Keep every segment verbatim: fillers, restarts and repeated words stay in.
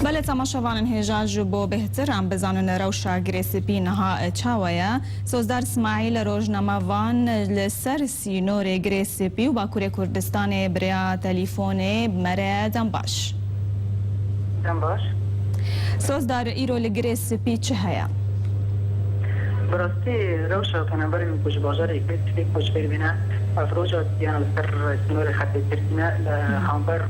Belê, temaşevanên hêja, ji bo bêhtir em bizanin rewşa Girê Spî niha çawa ye. Sozdar Smaîl, rojnamevan, li ser sînorê Girê Spî û Bakurê Kurdistanê bi rêya telîfonê bi me re. Dem baş. Dem baş. Sozdar, îro li Girê Spî çi heye? Bi rastî rewşa penaberên ku ji bajarê Girê Spî koçber bîne, ev roja diyana li ser sînorê xetê Tirkî ne, li hember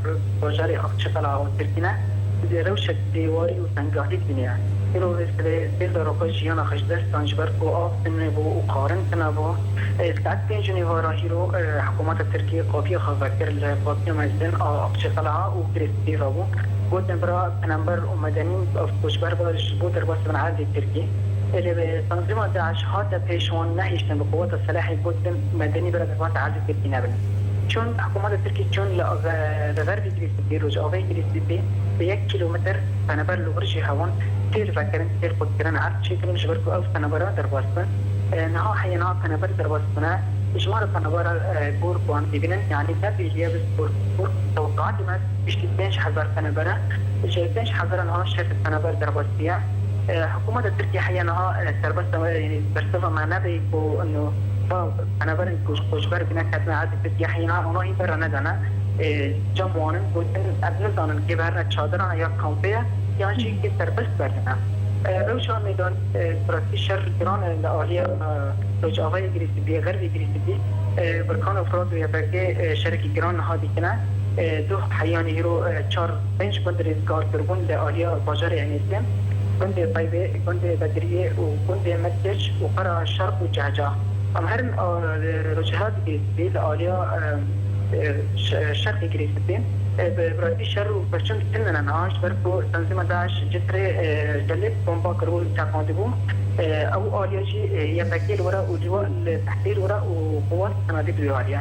bajarê Akçiqela û Tirkî ne. Rewşek dêwarî û tengahî dibîne. Îro vê sibê sêl de ropa jiyana xwe ji dest dan, ji ber ku av tune bû û xwarin tune bû. Ê, saet pênc û nîva re îro, ê, hikûmeta Tirkiyê qafiya xwe vekir li qafiya mezin a Akçiqela û Girê Spî ve bû. Gotin bira penaber û medenî ev koçber be ji bo derbas bin erdê Tirkî. Ê, lê tanzîma DAIŞ hate pêş wan nehiştin bi quweta silahê, gotin medenî bira derbas erdê Tirkî nebin. Çûn hikûmeta Tirkî çûn li, li xerbê Girê Spî, rojavayê Girê Spî, bi yek kîlometre penaber li wir jî hewan têr vekirin, têr qutkirin, erd çêkirin, ji ber ku ew penabera derbas bin. E, niha heye niha penaber derbas bûne. Jimara penabera, e, gor ku em dibînin, yanî ne bêriye bi gor, gor tewqatî me, piştî pênc hezar penabere. Ji pênc hezar niha şeş sed penaber derbas bûye. E, hikûmeta Tirkiyê heye niha, e, serbest, e, yanî bersiva me nebe ku ino va penaberên ku ji koçber bîne ketine erdê Tirkiyê heye niha ona hîn bera nedane. E, cem wan in, gotin, ev nizanin kê berine çadiran ya kampê ye, yan jî kê serbest berdine. E, rewşa meydan, e, bi rastî şer giran e li aliya, e, rojavayê Girê Spî, xerbê Girê Spî, e, Birkana Firat û Y P G, e, şerekî giran niha dîtine. E, duh heyanî îro, e, çar pênc gund rizgar kiribûn li aliya bajarê Enêsê, gundê Qeybê, gundê Bediriyê û gundê Metkeç û Qera Şerq û Cehceh. Em herin, e, rojhilat Girê Spî li aliya, e, e, ş-, şerqê Girê Spî, e, bi, bi rastî şer û pevçûn tune ne niha, ji ber ku tanzîma DAIŞ citrê, e, gelê bomba kiribû û teqandibû. E, ew aliya jî, e, Y P G li were û liwa li Tehtê li were û quwat senadî bi wê aliye.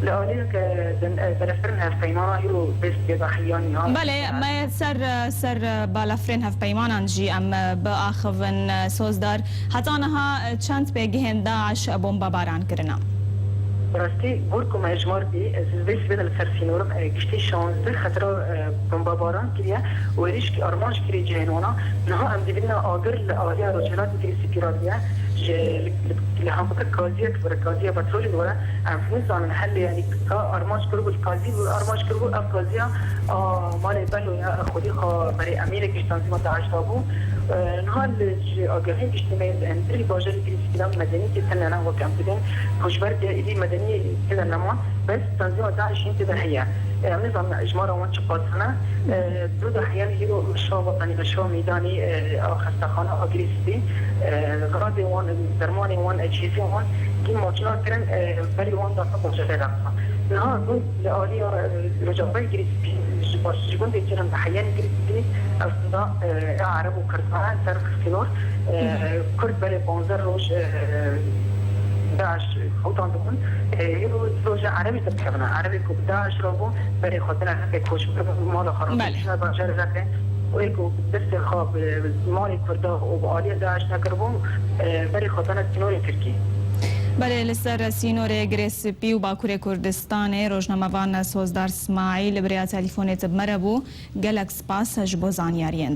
Li aliyeke din, e, balafirên hevpeymana îro dest pê dahiyan niha. Belê, me ser, ser balafirên hevpeymanan jî em biaxivin, Sozdar. Heta niha çend pêgihên DAIŞ bombebaran kirine? Bi rastî, gor ku me hejmar bî, ez vê sibê de li ser sînorim, e, giştî şazdeh xetira, e, bombebaran kiriye û êrîşkî armanc kiriye cihên wana. Niha em dibînin agir li aliya rojhilatê Girê Spî re diye. Ji, li, li, li hember gaziyek were, gaziya petrolê were, em nizanin helê, yanî ka armanc kiribû, li gazî armanc kiribû, ev gaziya a malê Belo ya xwedî xwe berê emîrekî ji tanzîma DAIŞ de bû. E, niha li ji agahiyên giştî me yên li hundirî bajarê Girê Spî de medenî tê tune ne, wek em dibên koçber de êdî medenî tê de nema, bes tanzîma DAIŞ hîn tê de heye. E, em nizanin jimara wan çiqas hene. E, du de heyan îro meşa wetanî, meşa meydanî, e, a xestexana a Girê Spî, e, xiradê wan, dermanê wan, ecihîzê wan hîn maçna kirin, e, berî wan data bajarê Reqa. Niha gund li aliya, e, Rojavayê Girê Spî, ji baş, ji gundê Ciran bi heyanî Girê Spî, aslında, e, ya Ereb û Kurdan ser sînor, e, Kurd berê panzdeh roj, e, DAIŞ hewtan dibûn. E, îro roja Erebî dikevin. Erebê ku bi DAIŞ re bû, berê xwe tine Reqê koçber bû, mala xwe Belê. Radiçine bajarê Reqê. Û ê ku destê xwe bi malê Kurda û bi aliyê DAIŞ nekiribû, e, berê xwe tine sînorê Tirkî. Belê, li ser sînorê Girê Spî û Bakurê Kurdistanê, rojnamevan Sozdar Smaîl bi rêya telîfonê tê bi me re bû. Gelek spas ji bo zanyariyên te.